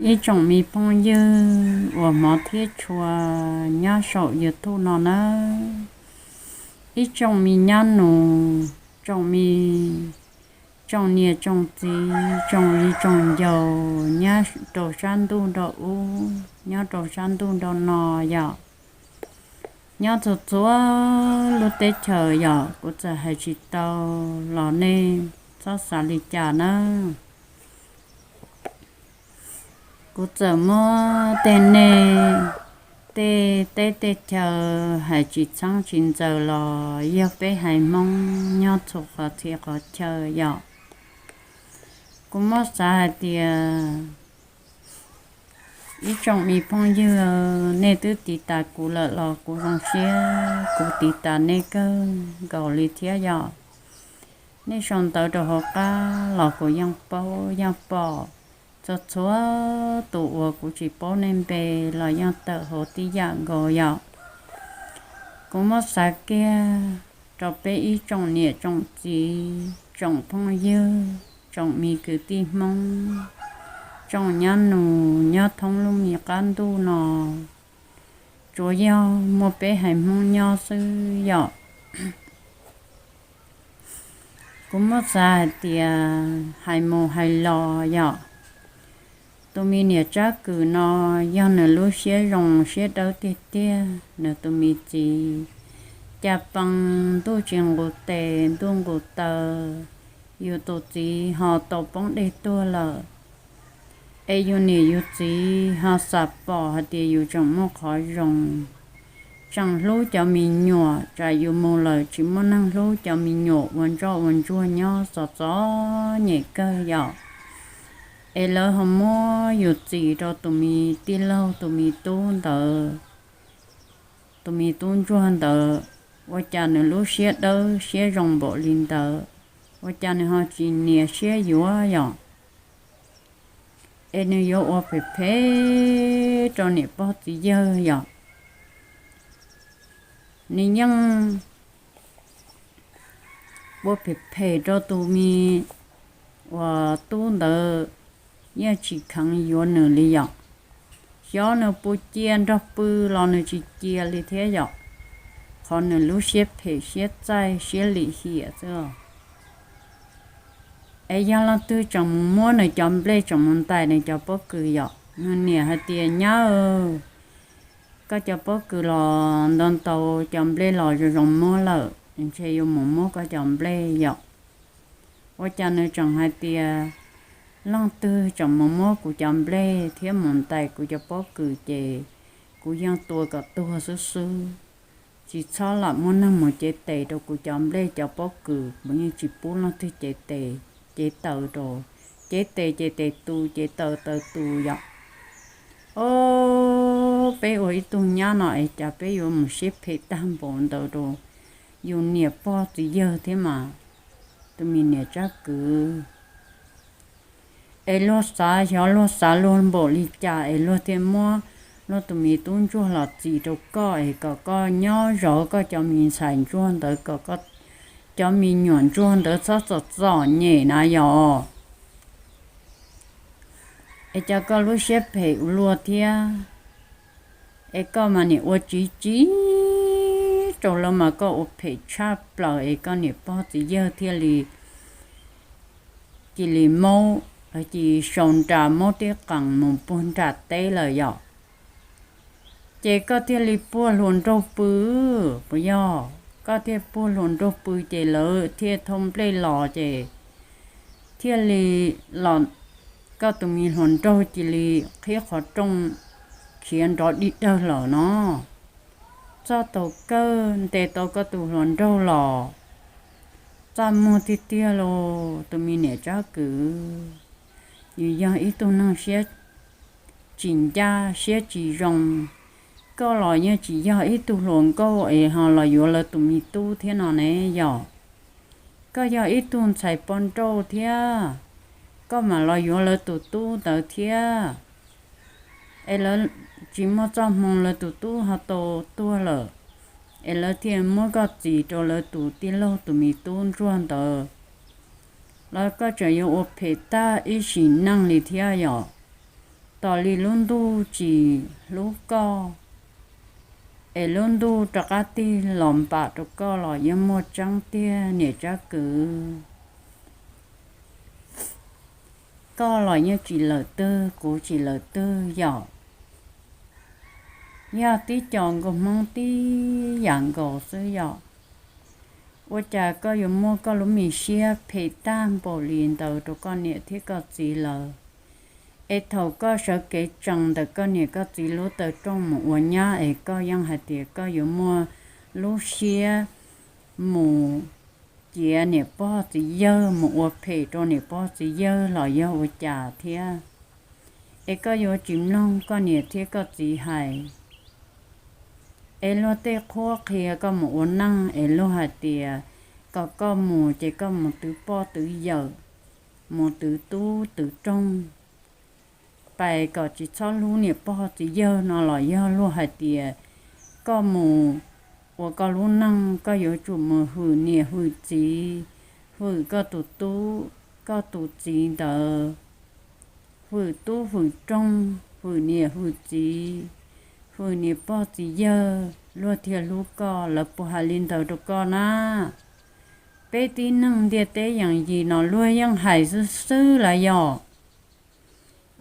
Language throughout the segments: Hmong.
Ib tsoom me phooj ywg uas hmov thiab tshua nyob saum YouTube no nawb, ib tsoom me nyab nus, tsoom me, tsoom niam tsoom txiv, tsoom viv tsoom ncaus nyob rau sab ntuj nram ub, nyob rau sab ntuj nram no yom, nyob txhua txhua lub teb chaws yom, kuv txawm hais tsis tau los nej txhob xav li cas nawb. Kuv txawm muab tej nej tej teb tej chaws hais tsis txheeb tsis ntxaws los yog peb haiv Hmoob nyob txhua qhov txhia qhov chaw yom. Kuv muab xav hais tias ib tsoom me phooj ywg, nej twb tiv tas kuv lawm los kuv zoo siab, kuv tiv tas nej kawg nkaus li thiab yom. Nej sau ntawv rau hauv qab los kuv yeej paub yeej pom, txhua txhua tus uas kuv tsis paub nej npe los yeej tawm hauv tib yam nkaus yom. Kuv muab xav kiag rau peb ib tsoom niam tsoom txiv, tsoom phooj ywg, tsoom me kwv tij Hmoob, tsoom nyab nus nyob thoob lub me qab ntuj no, tsuas yog muaj peb haiv Hmoob nyob xwb yom. Kuv muab xav hais tias hais mus hais los yom, tus me niam Tsab Kws no yog nws lub siab zoo siab dawb tiag tiag, nws tus me txiv cas pee ntuj tsis nqus tes ntuj nqus taw, yus tus txiv ho tau poob dej tuag lawm. Es yus niam yus txiv ho xam pom hais tias yus tseem muaj qhov zoo, tseem hlub cov me nyuam, tsam yus mus lawm tsis muaj neeg hlub cov me nyuam ua ntsoj ua ntsuag nyob txom txom nyem kawg yom. Es lawv ho muab yus txis rau tus me tij laug tus me tub ntawd, tus me tub ntsuag ntawd, ua cas nws lub siab dawb siab zoo npaum li ntawd, ua cas nws ho tsis nias siab yuav yom. Es nws yuav ua phem phem rau niam pog txiv yawg yom. Nws yeej ua phem phem rau tus me uas tub ntawd, yeej tsis kheev yuav nws li yom. Xyov nws puas cia nrog pw los nws tsis cia li thiab yom, qhov nws lub siab phem siab txaij siab lim hiam xwb. Es yog leej twg tseem mus muab nws cov nplej tseem mus ntais nws cov pob kws yom, nws niam hais tias nyab, koj cov pob kws los ntau ntau, cov nplej los zoo zoo muab lawm, ntshe yuav mus muab koj cov nplej yom. Ua cas nws tseem hais tias leej twg tseem mus muab kuv cov nplej thiab mus ntais kuv cov pob kws ces kuv yeej tua kom tuag xwb xwb, tsis txhob lam muaj neeg mus cev tes rau kuv cov nplej cov pob kws, kuv yeej tsis pub leej twg cev tes, cev taws rau, cev tes ces tes tu, cev taws taws tu yom. Ob, peb ua ib tug nyab no es cas peb yuav mus siab phem tag npaum ntawd rau yus niam pog txiv yawg thiab mas, tus me niam Tsab Kws. Es luag xav, xyov luag xav luag npaum li cas es luag thiaj muab luag tus me tub ntsuag los txis rau koj es kom koj nyob zov koj cov me ntxhais ntsuag ntawd, kom koj cov me nyuam ntsuag ntawd txhob txom txom nyem na yom. Es cas koj lub siab phem ua luaj thiab, es koj mas niam ua tsiv tsiv rau lawv mas koj ua phem tshaj plaws es koj niam pog txiv yawg thiaj li cia li maub, cia li sau nra maub tib qees mus puag nram teb lawm yom. Ces koj thiaj li puag hluas nraug pw, puas yog? Koj thiaj puag hluas nraug pw ces lawv thiaj thauj nplej los ces thiaj li los, koj tus me hluas nraug cia li qhib qhov rooj khiav nrov dig dawg lawm no. Txoj taus kawg ntes tau koj tus hluas nraug los. Txaj muag tiag tiag lauj tus me niam Tsab Kws. Yus yog ib tug neeg siab tsis ncaj siab tsis zoo, koj los yeej tsis yog ib tug hluas nkauj es ho los yuav lawv tus me tub thiab no ne yom. Koj yog ib tug ntxhais poj nrauj thiab, koj mam los yuav lawv tus tub ntawd thiab. Es lawv tsis muaj txoj hmoo, lawv tus tub ho tau tuag lawm, es lawv thiaj muab koj txis rau lawv tus tij laug tus me tub ntsuag ntawd. Los koj tseem yuav ua phem tag ib sim neej li thiab yom. Tos li lub ntuj tsis hlub koj, es lub ntuj rov qab tig los npam rau koj los yeej muaj tseeb tiag niam Tsab Kwv. Koj los yeej tsis lawm twg, kuv tsis lawm twg yom. Yog tib co nkauj Hmoob tib yam nkaus xwb yom. Ua cas koj yuav muaj koj lub me siab phem tag npaum li ntawd rau koj niam thiab koj txiv lawm? Es thaum koj sawv kev tsees ntawm koj niam koj txiv lub taw rooj mus ua nyab es koj yeej hais tias koj yuav muaj lub siab mus ciav niam pog txiv yawg, mus ua phem rau niam pog txiv yawg los yog ua cas thiab? Es koj yuav tsis mloog koj niam thiab koj txiv hais. Es luag tej qhuab qhia koj mus ua neej es luag hais tias kom koj mus ces koj mus twv poj twv yawm, mus twv tub twv rooj, pais kom tsis txhob hlub niam pog txiv yawg no los yog luag hais tias koj mus ua koj lub neej koj yuav tsum mus hwm niam hwm txiv, hwm koj tus tub, koj tus txiv ntawd, hwm tub hwm rooj, hwm niam hwm txiv, hwm niam pog txiv yawg, luag thiaj hlub koj. Lawv puas hais li ntawd rau koj na? Peb tib neeg ntiaj teb yees yim no luag yeej hais xwb xwb lawm yog.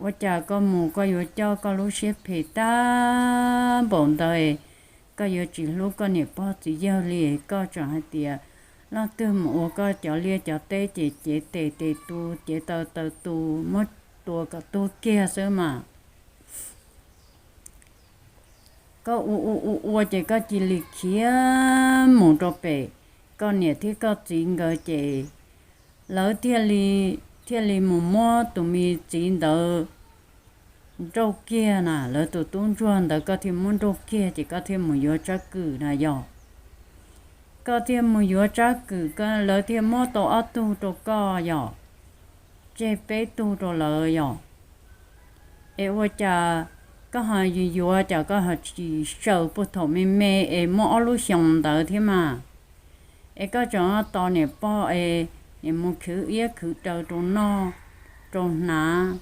Ua cas koj mus koj yuav coj koj lub siab phem tag npaum ntawd, koj yuav tsis hlub koj niam pog txiv yawg li, koj tseem hais tias leej twg mus ua koj cov liaj cov teb ces cev tes tes tu, cev taw taw tu, muab tua kom tuag kiag xwb mas. Koj ua ua ua ua ces koj cia li khiav mus rau pem koj niam thiab koj txiv nkawd ces lawv thiaj li mus muab tus me txiv ntawd nrauj kiag na, lawv tus tub ntsuag ntawd koj thiaj muab nrauj kiag ces koj thiaj mus yuav Tsab Kwm na yog. Koj thiaj mus yuav Tsab Kwm, lawv thiaj muab tau ob tug rau koj yog, tseg peb tug rau lawv yog. Es ua cas koj ho yuav yuav cas koj ho tsis xyaw puag thaum me me es muaj ob lub xyoos ntawd thiab mas? Es koj tseem tos niam pog es nim mus khwv iab khwv daw rau noj rau hnav.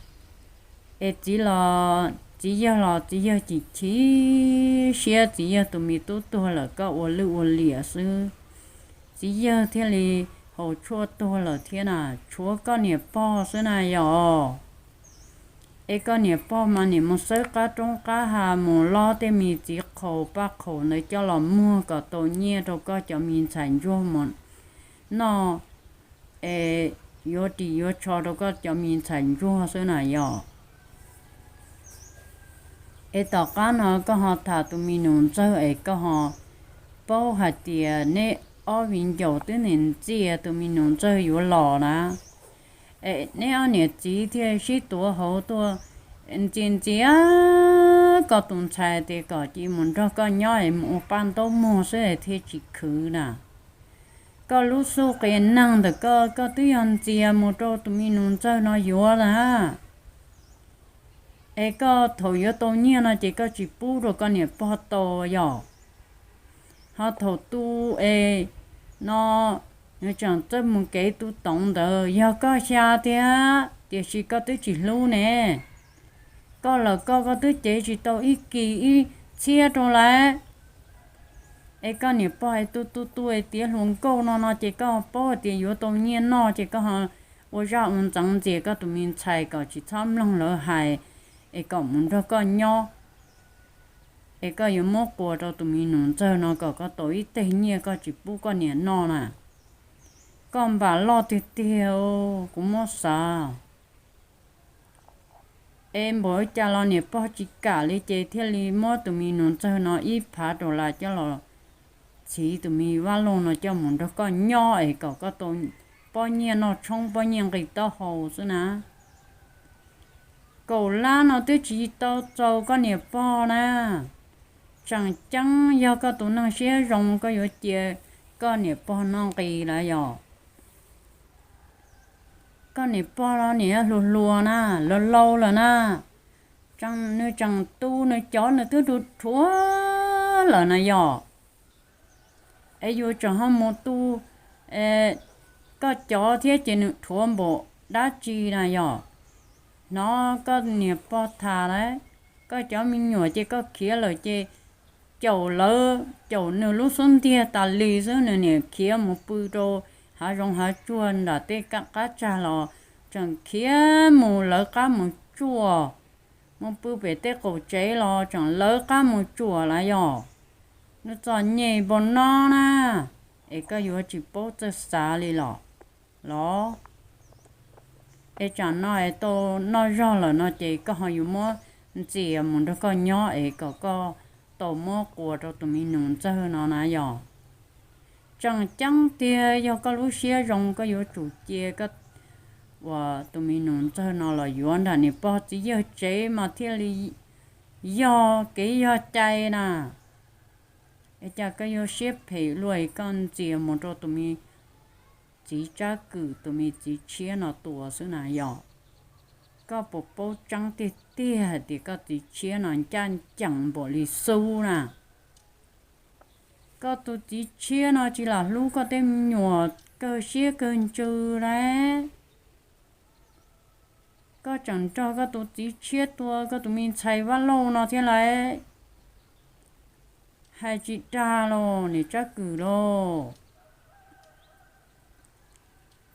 Es txiv los txiv yawg los txiv yawg chim chim siab, txiv yawg tus me tub tuag lawm koj ua lwj ua liam xwb, txiv yawg thiaj li haus tshuaj tuag lawm thiab na, tshuav koj niam pog xwb na yog. Es koj niam pog mas nim mus xawb qab roob qab hav mus lob tej me txiv qhaus paj qhaus ntawd coj los muag kom tau nyiaj rau koj cov me ntxhais ntsuag mus noj, es yuav ris yuav tsho rau koj cov me ntxhais ntsuag xwb na yog. Es tom qab no koj ho tham tus me nus ntxawg es koj ho paub hais tias neb ob viv ncaus twb nim ntxias tus me nus ntxawg yuav los na. Es neb ob niam txiv thiaj sib tuav hauv tuaj ntxias ntxias koj tus ntxhais tias kom cia mus nrog koj nyob es mus ua paj ntaub muag xwb es thiaj tsis khwv na. Koj lub xub qias neeg ntawm koj, koj twb yog ntxias mus rau tus me nus ntxawg no yuav na. Es koj thaum yuav tau nyiaj no ces koj tsis pub rau koj niam pog tau yog. Ho thaum tu es no nws tseem txawj mus kev tu toov ntawd yog koj xya tiag, tiam sis koj twb tsis hlub ne. Koj lawm koj, koj twb cev tsis tau ib kis ib txhiab rau lawm. Es koj niam pog es tu tu tu es tiav hluas nkauj no no ces koj paub hais tias yuav tau nyiaj noj ces koj ho ua zaj ua ntxeev ntxias koj tus me ntxhais kom tsis txhob mloog lawv hais, es kom mus nrog koj nyob. Es koj yuav muab quas rau tus me nus ntxawg no kom koj tau ib teg nyiaj koj tsis pub koj niam noj na. Koj npam loj tiag tiag, kuv muab xav. Es npaum cas los niam pog tsis kam li ces thiaj li muab tus me nus ntxawg no ib phav rau las coj los txhiv tus me vaj loog no coj mus nrog koj nyob es kom koj tau pob nyiaj noj tshoob pob nyiaj nqi taub hau xwb na. Kaum lab no twb tsis tau txaus koj niam pog na. Tseem ceeb yog koj tus neeg siab zoo koj yuav cia koj niam pog noj nqi lawm yog. Koj niam pog los niam hluas hluas na, laus laus lawm na. Nws tseem tu nws cov nws twb tu rhuav lawm na yog. Es yus tseem ho mus tu koj cov thiab ces nws rhuav npaum dab tsi na yog. Hnov koj niam pog tham lawm, koj cov me nyuam ces koj khiav lawm ces caum lawv, caum nws lub xub ntiag tas li xwb, nws niam khiav mus pw rau hav zoov hav tsuag nram tej qab tsag los tseem khiav mus lawv qab mus tsuam, mus pw pem tej qaum tsev los tseem lawv qab mus tsuam lawm yog. Nws txom nyem npaum no na, es koj yuav tsis paub txawj xav li los? Los es tsam no es tau noj zog lawm no ces koj ho yuav muab ntxias mus nrog koj nyob es kom koj tau muab quas rau tus me nus ntxawg no na yog. Tseem ceeb tiag, yog koj lub siab zoo koj yuav tsum cia koj uas tus me nus ntxawg no los yuav nram niam pog txiv yawg tsev mas thiaj li yog kev yog cai na. Es cas koj yuav siab phem luaj es koj ntxias mus rau tus me txiv tsab kwm, tus me txiv tshiab no tua xwb na yog? Koj puas paub tseeb tiag tiag hais tias koj txiv tshiab no ncaj ncees npaum li xub na? Koj tus txiv tshiab no tsis lam hlub koj tej me nyuam kawg siab kawg ntsws lawm. Koj tseem nrog koj tus txiv tshiab tua koj tus me ntxhais Vaj Lauj no thiab lawm. Hais tsis dag los niam tsab kwm lauj.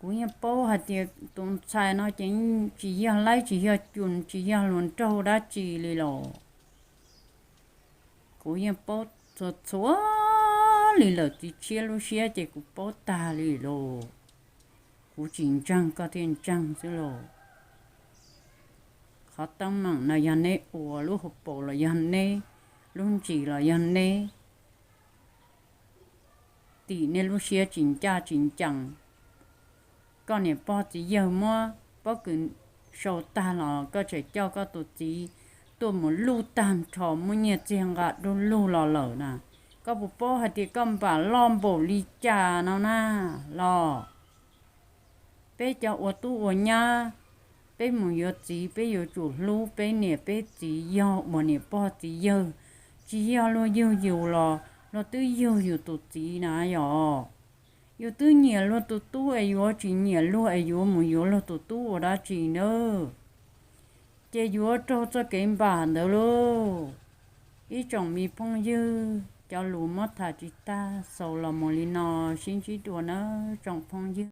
Kuv yeej paub hais tias tus ntxhais no ces tsis yog laib tsis yog cum tsis yog hluas nraug dab tsi li los. Kuv yeej paub txhua txhua li lawm, txiv tshiab lub siab ces kuv paub tag li los. Kuv tsis ntseeg koj thiaj ntseeg xwb los. Qhov teeb meem no yog neb ua, lub hauv paus los yog neb, lub ntsis los yog neb, tim nej lub siab tsis ncaj tsis ncees. Koj niam pog txiv yawg muab pob kws sau tag los koj tseem coj koj tus txiv tuaj mus luj tag nrho muab nyiaj txiag nqa du lug los lawm na. Koj puas paub hais tias koj npam loj npaum li cas no na los? Peb cov ua tub ua nyab, peb mus yuav txiv peb yuav tsum hlub peb niam peb txiv, yog uas niam pog txiv yawg, tsis yog luag yug yus los luag twb yug yus tus txiv na yog. Yus twb nyiam luag tus tub es yuav tsis nyiam luag es yuav mus yuav luag tus tub ua dab tsi nawb? Ces yuav raug txoj kev npam ntawd lauj. Ib tsoom me phooj ywg, cov lus muab tham tsis tag, xaus los mus li no, sib ntsib dua nawb tsoom phooj ywg.